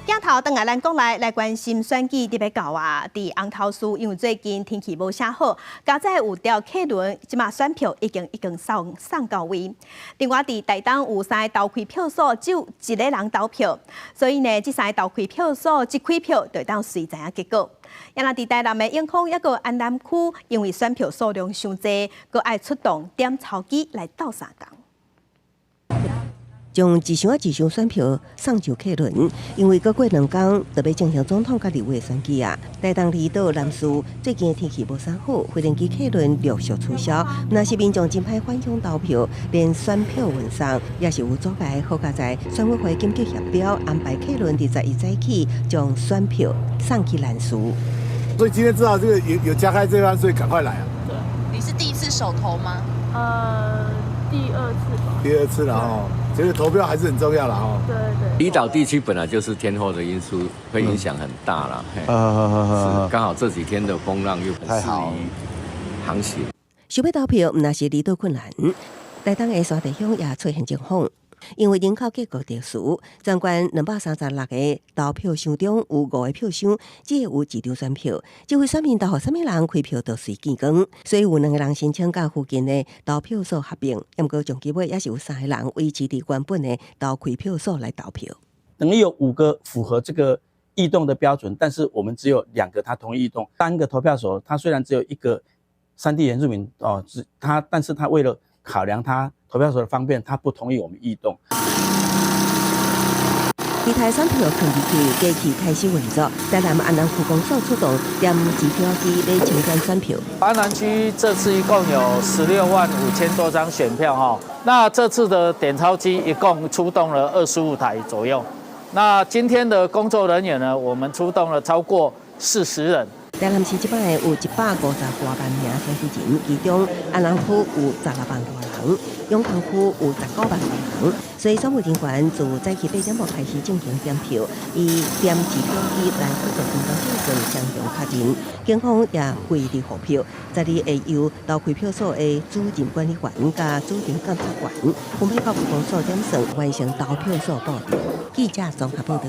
鏡頭轉來咱國內來關心選舉特別到啊！佇紅頭嶼，因為最近天氣無啥好，佳哉有調客輪，這馬選票已經送到位。另外，佇台東有三个投開票所，只有一个人投票，所以呢，這三个投開票所一開票就會當隨知影結果。啊若佇台南的永康抑閣安南區，因為選票數量傷濟，閣愛出動點鈔機來鬥相共。將一箱一箱選票送上客輪，因為閣過兩工就欲進行總統佮立委的選舉啊。台東離島南勢最近的天氣無啥好，無人機客輪陸續取消，若是民眾真歹返鄉投票，連選票運送也是有阻礙。好佳哉選委會緊急協調安排客輪佇十一早起將選票送去南勢。所以今天知道這個有加開這班，所以趕快來啊！對，你是第一次首投嗎？第二次吧。第二次了哦。覺得投票還是很重要了哈。對對。離島地區本來就是天候的因素，會影響很大啦。是剛好這幾天的風浪又很適宜航行。想欲投票，毋但是離島困難，台東的山地鄉也出現情況，因為人口結構特殊，全縣236個投票箱中有五個票箱，只會有一張選票。這位選民投予啥物人開票就隨見光，所以有兩個人申請佮附近的投票所合併，毋過上尾也是有三個人維持佇原本的投開票所來投票。等於有五個符合這個異動的標準，但是我們只有兩個他同意異動，單個投票所他雖然只有一個山地原住民哦，只他，但是他為了考量他投票所的方便，他不同意我們異動。其他選票囥入去，機器開始運作。台南安南區公所出動點計票機來清點選票。安南區這次一共有16萬5千多張選票哈，那這次的點鈔機一共出動了25台左右。那今天的工作人員呢，我們出動了超過40人。台南市這擺有150多萬名選舉人，其中安南區有16萬多人，永康區有19萬多人，所以選務人員自早起8點半開始進行點票，以點計票機來輔助監督計算詳確認。警方也規日護票，十二會由投開票所的主任管理員佮主任監察員分配到區公所點算完成投票所布置。記者綜合報道。